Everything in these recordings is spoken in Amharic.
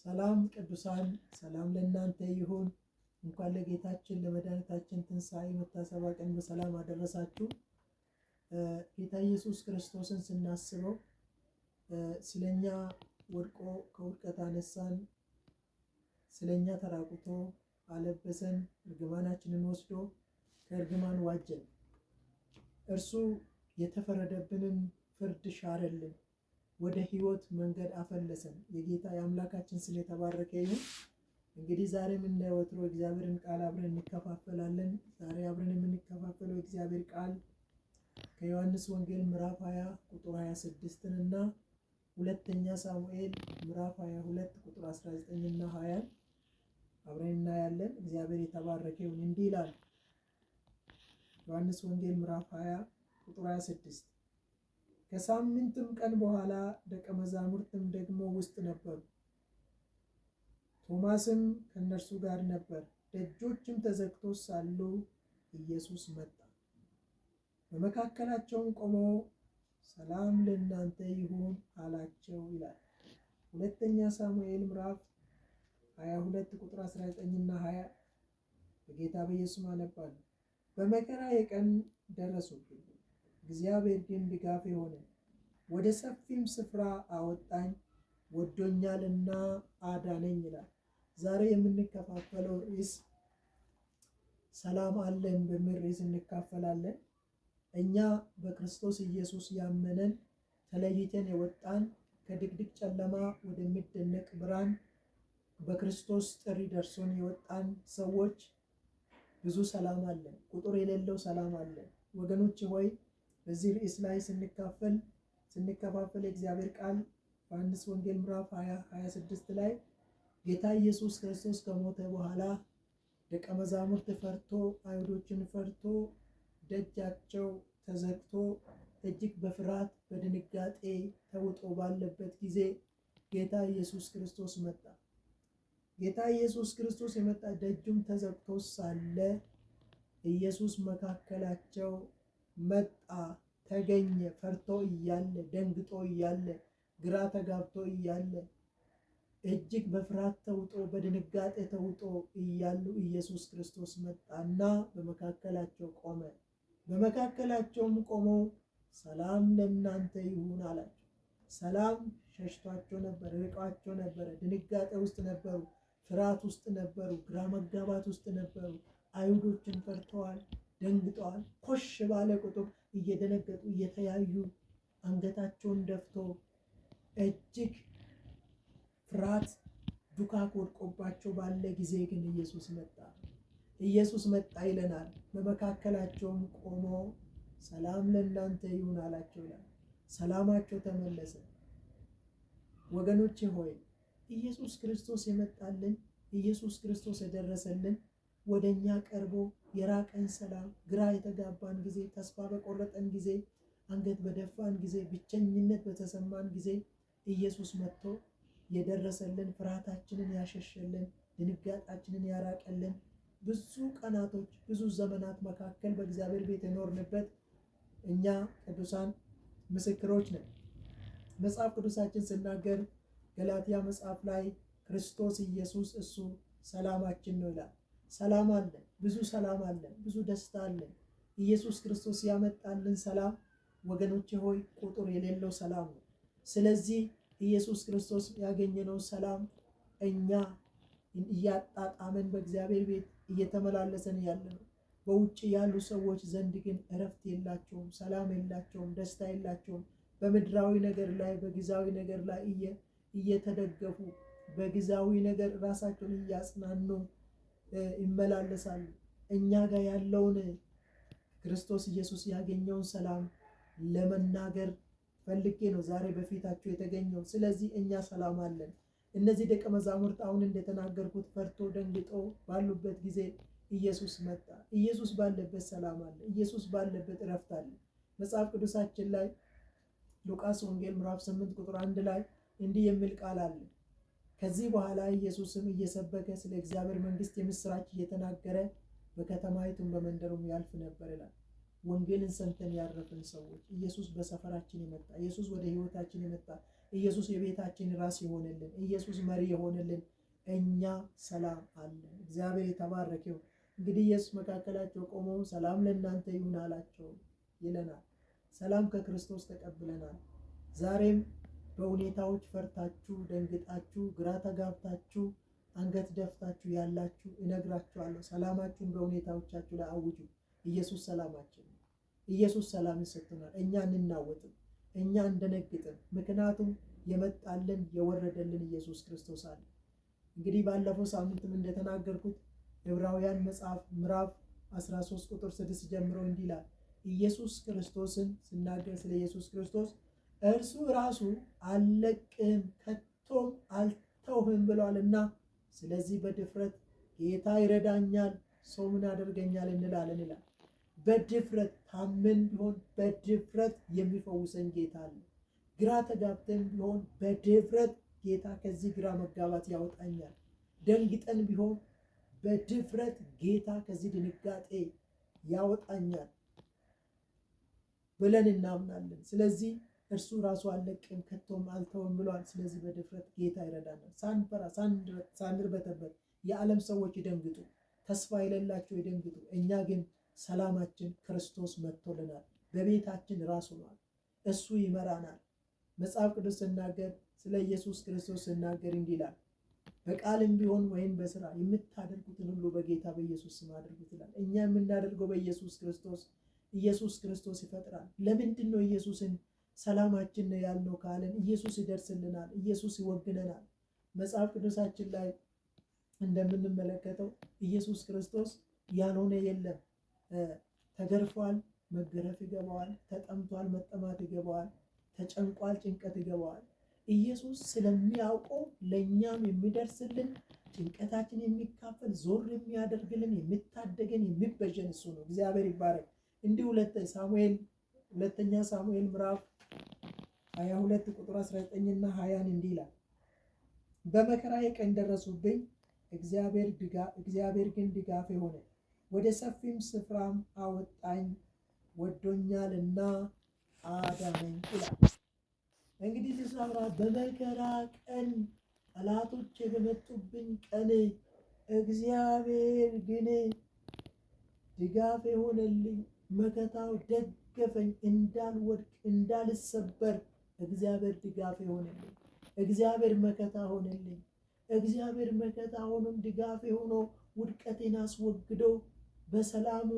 ሰላም ቅዱሳን፣ ሰላም ለእናንተ ይሁን። እንኳን ለጌታችን ለመድኃኒታችን ትንሣኤ መታሰቢያ ቀን በሰላም አደረሳችሁ። ጌታ ኢየሱስ ክርስቶስን ስናስበው ስለኛ ወድቆ ከውድቀት አነሳን፣ ስለኛ ተራቁቶ አለበሰን፣ እርግማናችንን ወስዶ ከእርግማን ዋጀን። እርሱ የተፈረደብንን ፍርድ ሻረልን፣ ወደ ሕይወት መንገድ አፈለሰን። የጌታ የአምላካችን ስም የተባረከ ይሁን። እንግዲህ ዛሬም እንደ ወትሮ እግዚአብሔርን ቃል አብረን እንከፋፈላለን። ዛሬ አብረን የምንከፋፈለው እግዚአብሔር ቃል ከዮሐንስ ወንጌል ምዕራፍ 20 ቁጥር 26 እና ሁለተኛ ሳሙኤል ምዕራፍ 22 ቁጥር 19 እና 20 አብረን እናያለን። እግዚአብሔር የተባረከ ይሁን። እንዲህ ይላል ዮሐንስ ወንጌል ምዕራፍ 20 ቁጥር 26፣ ከሳምንትም ቀን በኋላ ደቀ መዛሙርትም ደግሞ ውስጥ ነበሩ፣ ቶማስም ከእነርሱ ጋር ነበር። ደጆችም ተዘግቶ ሳሉ ኢየሱስ መጣ፣ በመካከላቸውም ቆሞ ሰላም ለእናንተ ይሁን አላቸው ይላል። ሁለተኛ ሳሙኤል ምዕራፍ 22 ቁጥር 19 እና 20 በጌታ በኢየሱስ አነባለሁ። በመከራዬ ቀን ደረሱብኝ፣ እግዚአብሔር ግን ድጋፌ ሆነ፣ ወደ ሰፊም ስፍራ አወጣኝ፣ ወዶኛልና አዳነኝ ይላል። ዛሬ የምንከፋፈለው ርዕስ ሰላም አለን በሚል ርዕስ እንካፈላለን። እኛ በክርስቶስ ኢየሱስ ያመነን ተለይተን የወጣን ከድቅድቅ ጨለማ ወደሚደነቅ ብርሃን በክርስቶስ ጥሪ ደርሶን የወጣን ሰዎች ብዙ ሰላም አለን። ቁጥር የሌለው ሰላም አለን። ወገኖች ሆይ፣ በዚህ ርዕስ ላይ ስንከፋፈል የእግዚአብሔር ቃል ዮሐንስ ወንጌል ምዕራፍ 20 26 ላይ ጌታ ኢየሱስ ክርስቶስ ከሞተ በኋላ ደቀ መዛሙርት ፈርቶ፣ አይሁዶችን ፈርቶ፣ ደጃቸው ተዘግቶ እጅግ በፍርሃት በድንጋጤ ተውጦ ባለበት ጊዜ ጌታ ኢየሱስ ክርስቶስ መጣ። ጌታ ኢየሱስ ክርስቶስ የመጣ ደጁም ተዘግቶ ሳለ ኢየሱስ መካከላቸው መጣ፣ ተገኘ። ፈርቶ እያለ፣ ደንግጦ እያለ፣ ግራ ተጋብቶ እያለ፣ እጅግ በፍርሃት ተውጦ በድንጋጤ ተውጦ እያሉ ኢየሱስ ክርስቶስ መጣና በመካከላቸው ቆመ። በመካከላቸውም ቆሞ ሰላም ለእናንተ ይሁን አላቸው። ሰላም ሸሽቷቸው ነበር፣ ርቋቸው ነበረ፣ ድንጋጤ ውስጥ ነበሩ፣ ፍርሃት ውስጥ ነበሩ፣ ግራ መጋባት ውስጥ ነበሩ። አይሁዶችን ፈርተዋል፣ ደንግጠዋል። ኮሽ ባለ ቁጥር እየደነገጡ እየተያዩ አንገታቸውን ደፍቶ እጅግ ፍርሃት ዱካክ ወድቆባቸው ባለ ጊዜ ግን ኢየሱስ መጣ። ኢየሱስ መጣ ይለናል። በመካከላቸውም ቆሞ ሰላም ለእናንተ ይሁን አላቸው ይላል። ሰላማቸው ተመለሰ። ወገኖቼ ሆይ፣ ኢየሱስ ክርስቶስ የመጣልን፣ ኢየሱስ ክርስቶስ የደረሰልን፣ ወደ እኛ ቀርቦ የራቀን ሰላም ግራ የተጋባን ጊዜ፣ ተስፋ በቆረጠን ጊዜ፣ አንገት በደፋን ጊዜ፣ ብቸኝነት በተሰማን ጊዜ ኢየሱስ መጥቶ የደረሰልን፣ ፍርሃታችንን ያሸሸልን፣ ድንጋጣችንን ያራቀልን፣ ብዙ ቀናቶች ብዙ ዘመናት መካከል በእግዚአብሔር ቤት የኖርንበት እኛ ቅዱሳን ምስክሮች ነን። መጽሐፍ ቅዱሳችን ስናገር ገላትያ መጽሐፍ ላይ ክርስቶስ ኢየሱስ እሱ ሰላማችን ነው ይላል። ሰላም አለን፣ ብዙ ሰላም አለን፣ ብዙ ደስታ አለን። ኢየሱስ ክርስቶስ ያመጣልን ሰላም ወገኖቼ ሆይ ቁጥር የሌለው ሰላም ነው። ስለዚህ ኢየሱስ ክርስቶስ ያገኘነው ሰላም እኛ እያጣጣመን በእግዚአብሔር ቤት እየተመላለሰን ያለ ነው። በውጭ ያሉ ሰዎች ዘንድ ግን እረፍት የላቸውም፣ ሰላም የላቸውም፣ ደስታ የላቸውም። በምድራዊ ነገር ላይ፣ በጊዜያዊ ነገር ላይ እየተደገፉ፣ በጊዜያዊ ነገር ራሳቸውን እያጽናኑ ይመላለሳሉ። እኛ ጋር ያለውን ክርስቶስ ኢየሱስ ያገኘውን ሰላም ለመናገር ፈልጌ ነው ዛሬ በፊታችሁ የተገኘው። ስለዚህ እኛ ሰላም አለን። እነዚህ ደቀ መዛሙርት አሁን እንደተናገርኩት ፈርቶ ደንግጦ ባሉበት ጊዜ ኢየሱስ መጣ። ኢየሱስ ባለበት ሰላም አለ። ኢየሱስ ባለበት እረፍት አለ። መጽሐፍ ቅዱሳችን ላይ ሉቃስ ወንጌል ምዕራፍ 8 ቁጥር 1 ላይ እንዲህ የሚል ቃል አለ። ከዚህ በኋላ ኢየሱስም እየሰበከ ስለ እግዚአብሔር መንግሥት የምስራች እየተናገረ በከተማይቱም በመንደሩም ያልፍ ነበር ይላል። ወንጌልን ሰምተን ያረፍን ሰዎች፣ ኢየሱስ በሰፈራችን የመጣ፣ ኢየሱስ ወደ ሕይወታችን የመጣ፣ ኢየሱስ የቤታችን ራስ የሆነልን፣ ኢየሱስ መሪ የሆነልን፣ እኛ ሰላም አለን። እግዚአብሔር የተባረከው። እንግዲህ ኢየሱስ መካከላቸው ቆሞ ሰላም ለእናንተ ይሁን አላቸው ይለናል። ሰላም ከክርስቶስ ተቀብለናል። ዛሬም በሁኔታዎች ፈርታችሁ፣ ደንግጣችሁ፣ ግራ ተጋብታችሁ፣ አንገት ደፍታችሁ ያላችሁ እነግራችኋለሁ፣ ሰላማችሁን በሁኔታዎቻችሁ ላይ አውጁ። ኢየሱስ ሰላማችን ነው። ኢየሱስ ሰላምን ሰጥቶናል። እኛ እንናወጥም፣ እኛ እንደነግጥም። ምክንያቱም የመጣልን የወረደልን ኢየሱስ ክርስቶስ አለ። እንግዲህ ባለፈው ሳምንትም እንደተናገርኩት ዕብራውያን መጽሐፍ ምዕራፍ 13 ቁጥር 6 ጀምሮ እንዲህ ይላል። ኢየሱስ ክርስቶስን ስናገር ስለ ኢየሱስ ክርስቶስ እርሱ ራሱ አልለቅህም ከቶም አልተውህም ብሏልና፣ ስለዚህ በድፍረት ጌታ ይረዳኛል፣ ሰው ምን ያደርገኛል እንላለን ይላል። በድፍረት ታመን ቢሆን በድፍረት የሚፈውሰን ጌታ አለ። ግራ ተጋብተን ቢሆን በድፍረት ጌታ ከዚህ ግራ መጋባት ያወጣኛል። ደንግጠን ቢሆን በድፍረት ጌታ ከዚህ ድንጋጤ ያወጣኛል ብለን እናምናለን። ስለዚህ እርሱ ራሱ አልለቅም ከቶም አልተውም ብሏል። ስለዚህ በድፍረት ጌታ ይረዳናል። ሳንፈራ ሳንርበተበት፣ የዓለም ሰዎች ይደንግጡ፣ ተስፋ የሌላቸው ይደንግጡ። እኛ ግን ሰላማችን ክርስቶስ መጥቶልናል። በቤታችን ራሱ ሆኗል። እሱ ይመራናል። መጽሐፍ ቅዱስ ስናገር ስለ ኢየሱስ ክርስቶስ ስናገር እንዲህ ይላል፣ በቃልም ቢሆን ወይም በስራ የምታደርጉትን ሁሉ በጌታ በኢየሱስ ስም አድርጉት ይላል። እኛ የምናደርገው በኢየሱስ ክርስቶስ፣ ኢየሱስ ክርስቶስ ይፈጥራል። ለምንድን ነው ኢየሱስን ሰላማችን ነው ያልነው ካለን፣ ኢየሱስ ይደርስልናል፣ ኢየሱስ ይወግነናል። መጽሐፍ ቅዱሳችን ላይ እንደምንመለከተው ኢየሱስ ክርስቶስ ያልሆነ የለም። ተገርፏል፣ መገረፍ ይገባዋል። ተጠምቷል፣ መጠማት ይገባዋል። ተጨንቋል፣ ጭንቀት ይገባዋል። ኢየሱስ ስለሚያውቀው ለእኛም የሚደርስልን፣ ጭንቀታችን የሚካፈል፣ ዞር የሚያደርግልን፣ የሚታደገን፣ የሚበጀን እሱ ነው። እግዚአብሔር ይባረክ። እንዲህ ሁለተኛ ሳሙኤል ምዕራፍ 22 ቁጥር 19 እና 20 እንዲህ ይላል። በመከራዬ ቀን ደረሱብኝ፣ እግዚአብሔር ግን ድጋፌ ሆነ፣ ወደ ሰፊም ስፍራም አወጣኝ፣ ወዶኛልና አዳነኝ ይላል። እንግዲህ ሲሳምራ በመከራ ቀን ጠላቶቼ በመጡብኝ ቀን እግዚአብሔር ግን ድጋፍ የሆነልኝ፣ መከታው ደገፈኝ፣ እንዳልወድቅ እንዳልሰበር እግዚአብሔር ድጋፍ የሆነልኝ፣ እግዚአብሔር መከታ ሆነልኝ። እግዚአብሔር መከታ ሆኖም ድጋፍ ሆኖ ውድቀቴን አስወግዶ በሰላሙ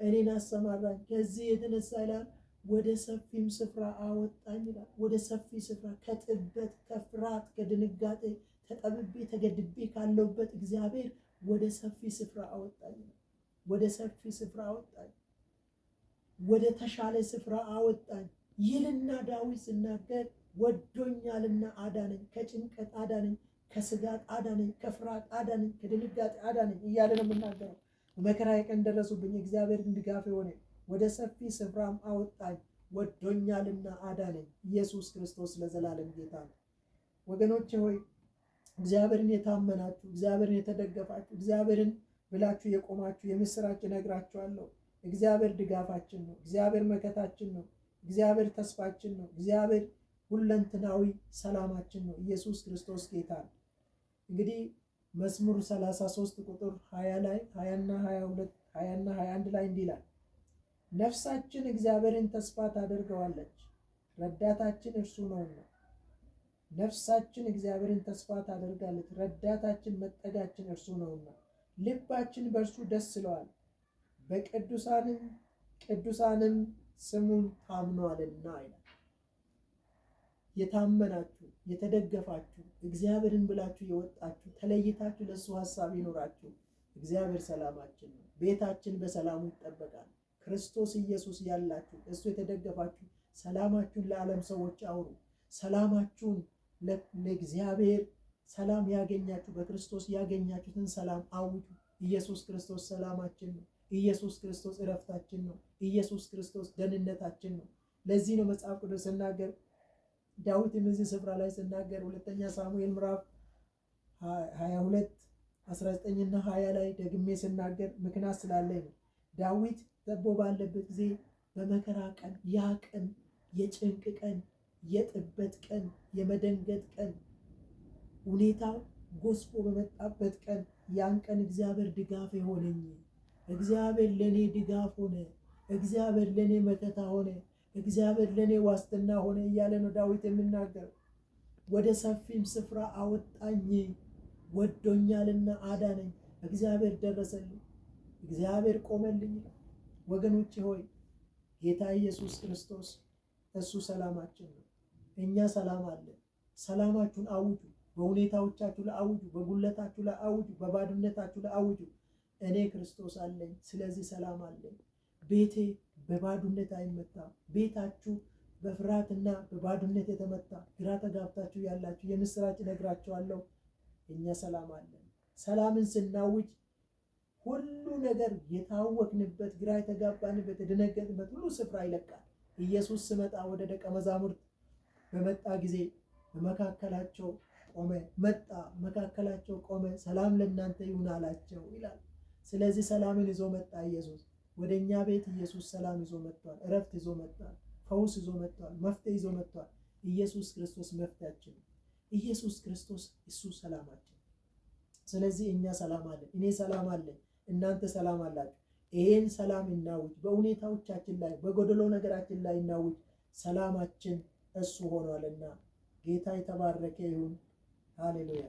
እኔን አሰማራኝ። ከዚህ የተነሳ ይላል ወደ ሰፊም ስፍራ አወጣኝ ይላል። ወደ ሰፊ ስፍራ ከጥበት፣ ከፍርሃት፣ ከድንጋጤ ተጠብቤ ተገድቤ ካለሁበት እግዚአብሔር ወደ ሰፊ ስፍራ አወጣኝ ይላል። ወደ ሰፊ ስፍራ አወጣኝ፣ ወደ ተሻለ ስፍራ አወጣኝ ይልና ዳዊት ሲናገር ወዶኛልና አዳነኝ፣ ከጭንቀት አዳነኝ፣ ከስጋት አዳነኝ፣ ከፍርሃት አዳነኝ፣ ከድንጋጤ አዳነኝ እያለ ነው የምናገረው። መከራዬ ቀን ደረሱብኝ፣ እግዚአብሔር ድጋፍ የሆነ ወደ ሰፊ ስፍራም አወጣኝ፣ ወዶኛልና አዳነኝ። ኢየሱስ ክርስቶስ ለዘላለም ጌታ ነው። ወገኖቼ ሆይ፣ እግዚአብሔርን የታመናችሁ፣ እግዚአብሔርን የተደገፋችሁ፣ እግዚአብሔርን ብላችሁ የቆማችሁ የምስራች እነግራችኋለሁ። እግዚአብሔር ድጋፋችን ነው። እግዚአብሔር መከታችን ነው። እግዚአብሔር ተስፋችን ነው። እግዚአብሔር ሁለንተናዊ ሰላማችን ነው። ኢየሱስ ክርስቶስ ጌታ ነው። እንግዲህ መዝሙር 33 ቁጥር 20 ላይ፣ 20 እና 22፣ 20 እና 21 ላይ እንዲህ ይላል። ነፍሳችን እግዚአብሔርን ተስፋ ታደርገዋለች፣ ረዳታችን እርሱ ነውና። ነፍሳችን እግዚአብሔርን ተስፋ ታደርጋለች፣ ረዳታችን መጠጊያችን እርሱ ነውና። ልባችን በእርሱ ደስ ይለዋል፣ በቅዱሳንም ቅዱሳንም ስሙን ታምኗልና ይላል። የታመናችሁ፣ የተደገፋችሁ፣ እግዚአብሔርን ብላችሁ የወጣችሁ፣ ተለይታችሁ ለእሱ ሀሳብ ይኖራችሁ። እግዚአብሔር ሰላማችን ነው። ቤታችን በሰላሙ ይጠበቃል። ክርስቶስ ኢየሱስ ያላችሁ፣ እሱ የተደገፋችሁ ሰላማችሁን ለዓለም ሰዎች አውሩ። ሰላማችሁን ለእግዚአብሔር ሰላም ያገኛችሁ፣ በክርስቶስ ያገኛችሁትን ሰላም አውጁ። ኢየሱስ ክርስቶስ ሰላማችን ነው። ኢየሱስ ክርስቶስ እረፍታችን ነው። ኢየሱስ ክርስቶስ ደህንነታችን ነው። ለዚህ ነው መጽሐፍ ቅዱስ ስናገር ዳዊትም እዚህ ስፍራ ላይ ስናገር ሁለተኛ ሳሙኤል ምዕራፍ 22 19 እና 20 ላይ ደግሜ ስናገር ምክንያት ስላለኝ ነው። ዳዊት ጠቦ ባለበት ጊዜ በመከራ ቀን፣ ያ ቀን የጭንቅ ቀን፣ የጥበት ቀን፣ የመደንገጥ ቀን፣ ሁኔታ ጎስፎ በመጣበት ቀን ያን ቀን እግዚአብሔር ድጋፍ የሆነኝ፣ እግዚአብሔር ለእኔ ድጋፍ ሆነ፣ እግዚአብሔር ለእኔ መከታ ሆነ፣ እግዚአብሔር ለእኔ ዋስትና ሆነ እያለ ነው ዳዊት የሚናገር። ወደ ሰፊም ስፍራ አወጣኝ፣ ወዶኛልና አዳነኝ። እግዚአብሔር ደረሰልኝ፣ እግዚአብሔር ቆመልኝ። ወገኖቼ ሆይ፣ ጌታ ኢየሱስ ክርስቶስ እሱ ሰላማችን ነው። እኛ ሰላም አለን። ሰላማችሁን አውጁ። በሁኔታዎቻችሁ ላይ አውጁ። በጉለታችሁ ላይ አውጁ። በባዶነታችሁ ላይ አውጁ። እኔ ክርስቶስ አለኝ፣ ስለዚህ ሰላም አለኝ። ቤቴ በባዶነት አይመታም። ቤታችሁ በፍርሃትና በባዶነት የተመታ፣ ግራ ተጋብታችሁ ያላችሁ የምስራች እነግራችኋለሁ። እኛ ሰላም አለን። ሰላምን ስናውጅ ሁሉ ነገር የታወክንበት፣ ግራ የተጋባንበት፣ የደነገጥንበት ሁሉ ስፍራ ይለቃል። ኢየሱስ ስመጣ ወደ ደቀ መዛሙርት በመጣ ጊዜ በመካከላቸው ቆመ። መጣ፣ መካከላቸው ቆመ። ሰላም ለእናንተ ይሁን አላቸው ይላል። ስለዚህ ሰላምን ይዞ መጣ ኢየሱስ። ወደ እኛ ቤት ኢየሱስ ሰላም ይዞ መጥቷል። እረፍት ይዞ መጥቷል። ፈውስ ይዞ መጥቷል። መፍትሄ ይዞ መጥቷል። ኢየሱስ ክርስቶስ መፍትሄያችን፣ ኢየሱስ ክርስቶስ እሱ ሰላማችን። ስለዚህ እኛ ሰላም አለን። እኔ ሰላም አለኝ፣ እናንተ ሰላም አላችሁ። ይሄን ሰላም እናውጅ። በሁኔታዎቻችን ላይ፣ በጎደሎ ነገራችን ላይ እናውጅ። ሰላማችን እሱ ሆኗልና ጌታ የተባረከ ይሁን። ሃሌሉያ።